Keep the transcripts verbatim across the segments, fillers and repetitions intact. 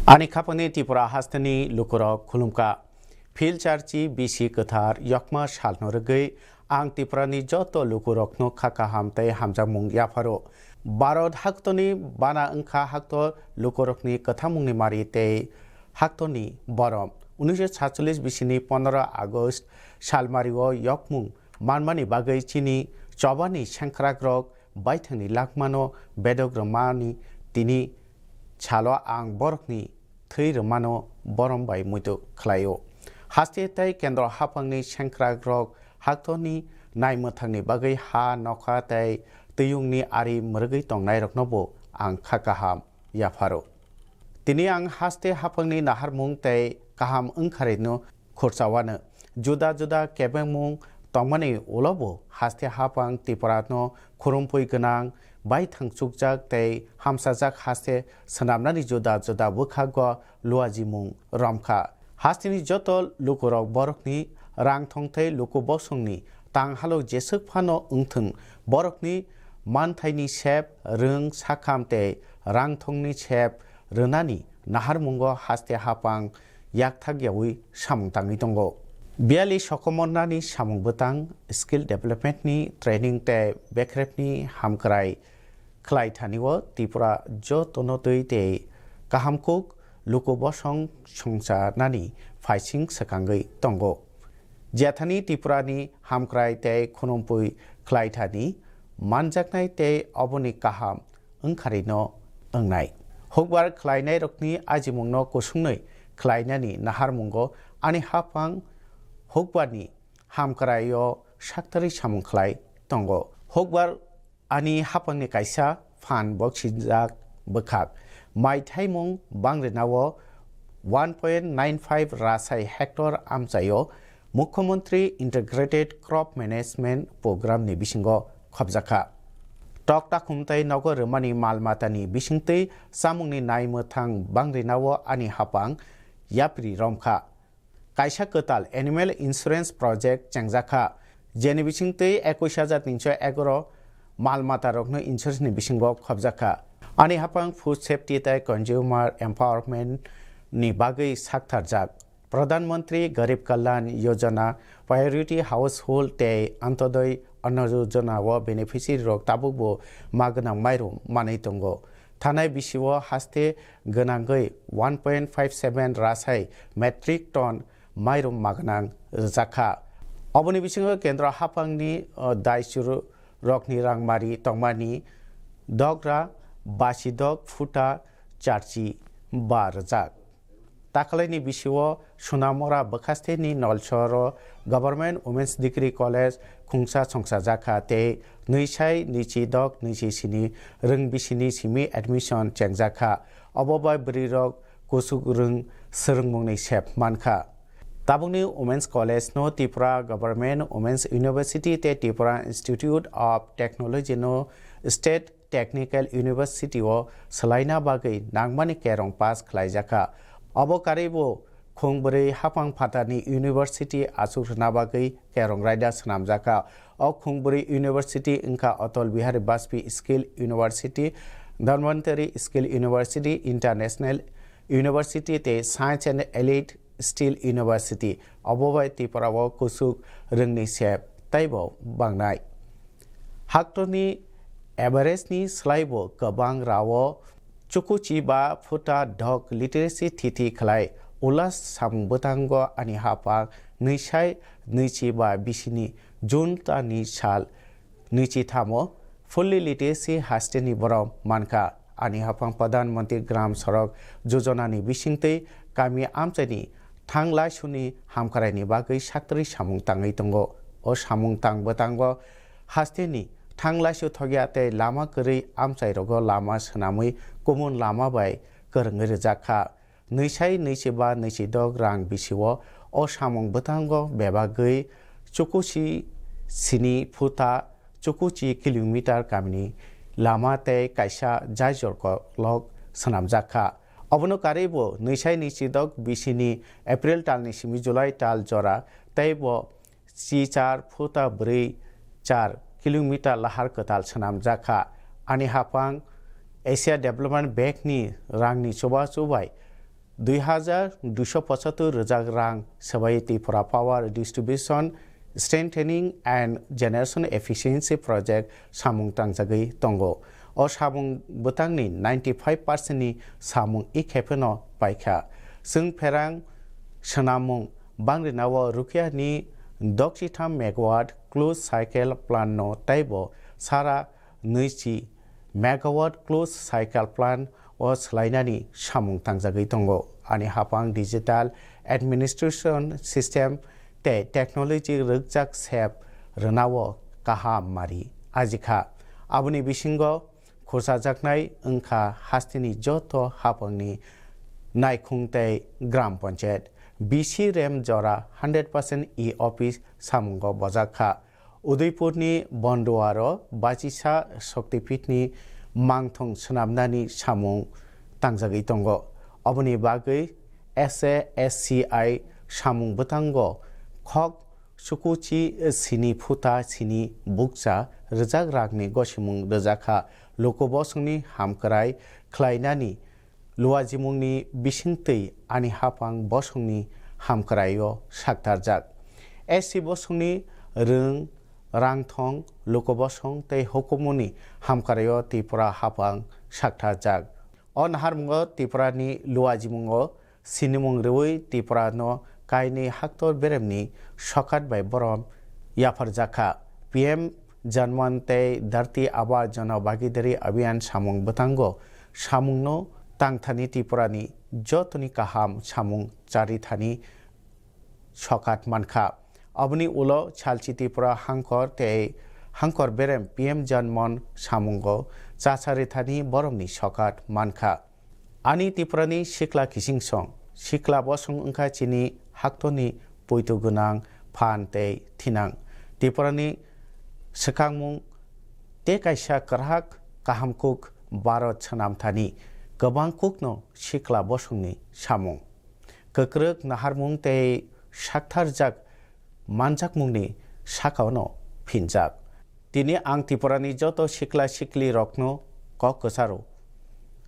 Ani khapangni Tripura hasteni lukurok khulumkha. Phil charchi bisi kwthar yokma salno rwgwi ang Tripurani joto lukurokno kha kaham tei hamjakmung yapharo. Bharat haktoni bana wngkha hakto lukurokni kwthamungni mari tei haktorni borom. Unnish satchollish bisini pondro August salmario yokmung manmani bagwi chini chobani sengkrakrok baithangni langmano bedok rwmani tini salo ang borokni thwi rwmano borom bai muitu khlaio. Haste tei kendro haphangni sengkrakrok haktorni naimwthangni bagwi ha, nokha tei twiyungni ari mwrwgwi tongnairoknobo ang kha kaham yapharo. Tini ang haste haphangni naharmung tei kaham wngkharino khursa wano. Juda juda kebengmung tongmani ulobo haste haphang Tripurano khurumphwi gwnang, baithang chukjak tei hamsajak haste swnamnani juda juda bwkhago luajimung romkha. Hasteni joto lukurok borokni rangthong tei luku bosongni tang halok jeswk phano wngthwng, borokni manthaini sep, rwng, sakham tei rangthongni sep rwnani naharmungo haste haphang yakthak yaui samung tangwi tongo. Biyali sokomornani samung bwtang, skill development ni training tei bekrepni hamkrai khlai thani o Tripura jotono twi tei kaham kuk luku bosong songchanani phaising swkangwi tongo. Jethani Tripurani hamkrai tei khunumphwi khlai thani manjaknai tei oboni kaham wngkharino wngnai. Hukbar khlainairokni ajimungno kusungwi khlainani naharmungo ani haphang hukbarni hamkraio saktarwi samung khlai tongo. Hukbar ani haphangni kaisa phan boksijak bwkhak. Mai thaimung bangrinao one point nine five rasai hectare amchaio Mukhyamantri Integrated Crop Management Program ni bisingo khopjakha. Tok takhum tei nogo rwmani mal matani bisingtwi chamungni naimwthang bangrinao ani haphang yapri romkha. Kaisa kwtal Animal Insurance Project chengjakha, jeni bisingtwi ekush hajar tinso egaro mal matarokno insurance ni bisingo khopjakha. Ani haphang Food Safety tei Consumer Empowerment ni bagwi saktharjak. Pradhan Mantri Garib Kalyan Yojana, Priority Household tei Antyodoi Anna Yojana o beneficiary rok tabukbo ma gwnang mairum manwi tongo. Thanai bisio haste gwnangwi one point five seven rasai metric ton mairum ma gwnang rwjakha. Oboni bisingo kendro haphangni, o, daichuru rokni rangmari tongmani dogra basidok phuta charchi ba rwjak. Takalaini bisio Sonamora bwkhasteni Nolsoro Government Women's Degree College khungsa songsajakha tei nwisai nwichi dok nwichi sini rwng bisini simi admission chengjakha. Obo bai bwrwirok kusuk rwng swrwngmungni sep mankha. Tabukni Women's College no Tripura Government Women's University tei Tripura Institute of Technology no State Technical University o swlaina bagwi nangmani kerong pass khlaijakha. Obo karwibo khungbwrwi haphang phatarni university achuk rwna bagwi kerong raida swnamjakha. O khungbwrwi university wngkha Atal Bihari Vajpayee Skill University, Dhanvantari Skill University, International University tei Science and Allied Skill University. Obo bai Tripura o kusuk rwngni sep teibo bangnai. Haktorni average ni swlaibo kwbang rao chukuchi ba phuta dok literacy thithi khlai. Ulas samung bwtango ani haphang nwisai nwichi ba bisini June tani sal nwichi thamo fully literacy hasteni borom mankha. Ani haphang Pradhan Mantri Gram Sadak Yojana ni bisingtwi kami amchaini thang laisuni hamkraini bagwi saktrwi samung tangwi tongo. O samung tang bwtango hasteni thang laisu thokya tei lama kwrwi amchairogo lama swnamwi kumun lama bai kwrwngwi rwjakha. Nwisai nwichi ba nwichi dok rang bisio o samung bwtango bebagwi chukuchi sini phuta chukuchi kilometer kamini lama tei kaisa jaijor kolok swnamjakha. Obono karwibo nwisai nwichi dok bisini April talni simi July tal jora teibo chi char phuta bwrwi char kilometer lahar kwtal swnamjakha. Ani haphang Asia Development Bank ni rangni chubachu bai dui hajar duiso pochattor rwjak rang swbai Tripura Power Distribution Strengthening and Generation Efficiency Project samung tangjagwi tongo. O samung bwtangni ninety five percent ni samung i khe phano paikha. Chwng pherang swnamung bangrinao Rukiani dokchitham megawatt closed cycle plant no teibo sara nwichi megawatt closed cycle plant o swlainani samung tangjagwi tongo. Ani hapang digital administration system tei technology rwkjak sep rwnao kaham mari ajikha. Aboni bisingo khursajaknai wngkha hasteni joto hapangni naikhung tei gram panchayat. B C rem jora hundred percent e-office samungo bojakha. Udaipurni Bonduaro bachisa Shaktipeethni mangthong swnamnani samung tangjagwi tongo. Oboni bagwi S A S C I samung bwtango khok sukuchi sini phuta sini bukcha rwjak rakni gosimung rwjakha. Luku bosongni hamkrai khlainani luajimungni bisingtwi ani hapang bosongni hamkraio saktarjak. S C bosongni rwng, rangthong, luku bosong tei hukumuni hamkraio Tripura hapang saktarjak. O naharmungo Tripurani luajimungo sinimung rwui Tripurano kainwi haktor beremni sokat bai borom yapharjakha. P M Janman tei Dharti Aaba Jana Bhagidari Abhiyan samung bwtango samungno tangthani Tripurani jotoni kaham samung charithani sokat mankha. Aboni ulo salchi Tripura hangkor tei hangkor berem P M Janman samungo chacharithani boromni sokat mankha. Ani Tripurani sikla kising song, sikla bosong wngkha chini haktorni poito gwnang phan tei thinang. Tripurani swkangmung tei kaisa kwrhak kaham kuk Bharat swnamthani kwbang kukno sikla bosongni samung. Kwkrwk naharmung tei saktharjak manjakmungni sakao'-no phinjak. Tini ang Tripurani joto sikla siklirokno kok kwcharo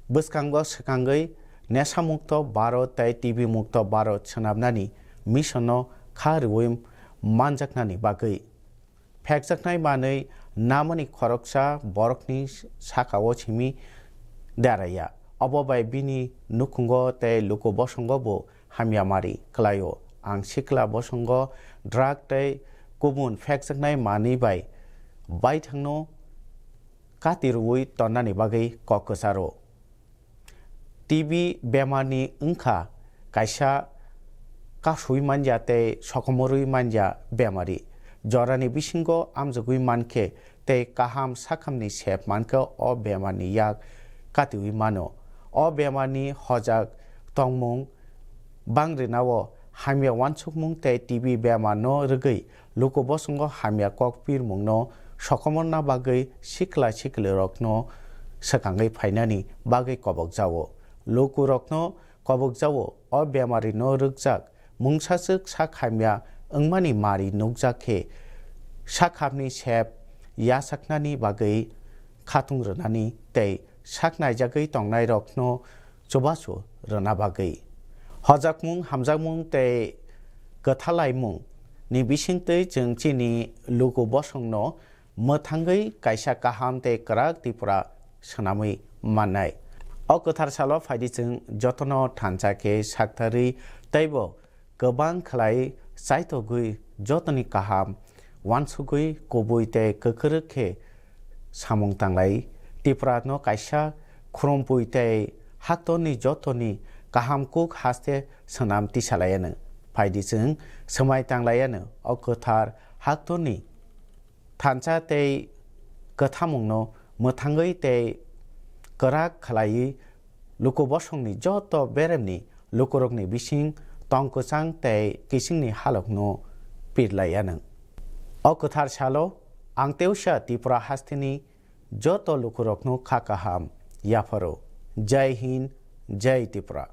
bwskango swkangwi nesamukto Bharat tei T B mukto Bharat swnamnani missionno kha rwui manjaknani bagwi. Phekjaknai manwi namani khoroksa borokni sakao simi deraya. Obo bai bini nukhungo tei luku bosongo bo hamya mari kwlaio. Ang sikla bosongo drug tei kubun phekjaknai manwi bai baithangno kati rwui tonnani bagwi kok kwcharo. T B bemarni wngkha kaisa kasui manya tei sokomorwi manya bemari. Jorani bisingo amjogwi mankhe tei kaham sakhamni sep mankhe o bemarni yak katiwi mano. O bemarni hojak tongmung bangrinao hamya wansukmung tei T B bemarno rwgwi luku bosongo hamya kok pirmungno sokomorna bagwi sikla siklirokno swkangwi phainani bagwi kobokjao. Lukurokno kobokjao o bemarino rwkjak mungsaswk sak hamya wngmani mari nukjak khe sakhapni sep yachaknani bagwi khatung rwnani tei sak naijagwi tongnairokno chubachu rwna bagwi. Hojakmung, hamjakmung tei kwthalaimung ni bisingtwi chwng chini luku bosongno mwthangwi kaisa kaham tei kwrak Tripura swnamwi mannai. O kwthar salo phaidi chwng jotono thansa khe saktarwi teibo kwbang khlai chaitogwi jotoni kaham wansugwi kubui tei kwkrwk khe samung tanglai. Tripura no kaisa khrompui tei haktorni jotoni kaham kuk haste swnam tisalaianw. Phaidi chwng swmai tanglaianw o kwthar haktorni thansa tei kwthamungno mwthangwi tei kwrak khlaiwi luku bosongni joto beremni lukurokni bising tong kwchang tei kisingni halokno pirlaianw. O kwthar salo ang teusa Tripura hasteni joto lukurokno kha kaham yapharo. Jai Hind, Jai Tripura.